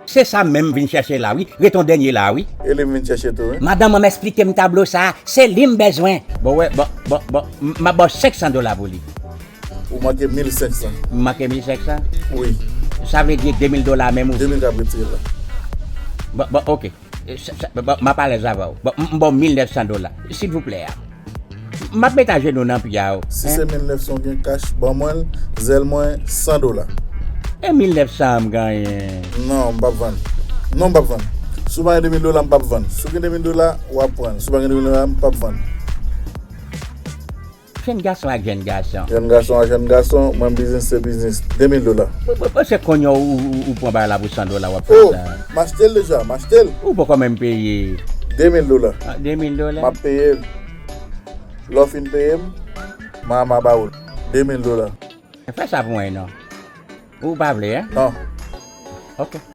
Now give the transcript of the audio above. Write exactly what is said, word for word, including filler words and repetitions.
Se sa menm m vin chèche la wi, ret yon dènye la wi. E li m vin chèche tou wi. Madanm an m eksplike m tablo sa, se li m bezwen. Bon wè, bon, bon, bon, m ap ba w senk san dola pou li. Ou manke mil senk san. M manke mil senk san? Wi. Sa vle di de mil dola menm ou? De mil k ap retire la. Bon, bon, ok. Sa, sa, bon, m ap alèz avè w. Bon, m, m ba w mil nèf san dola. Silvouplè a. M ap met ajenou nan pye a w. Si se mil nèf san w gen kach, ban mwen l, zèl mwen, san dola. E mil nèf san an m genyen? Non, m p ap vann. Non, m p ap vann. Si w pa gen de mil dola, m p ap vann. Si w gen de mil dola, w ap pran l. Si w pa gen de mil dola, m p ap vann. Jèn gason ak jèn gason. Jèn gason ak jèn gason, mwen biznis se biznis. De mil dola. Bon, bon, bon, se kounye a ou, ou, ou pran bagay la pou san dola, w ap fè sa. Oh, m achte l deja, m achte l. Ou poko menm peye. De mil dola. Ah, de mil dola? M ap peye l. Lè w fin peye m, m a, m a ba ou l. De mil dola. Fè sa pou mwen non. Ou pa vle, en? Non. Ok.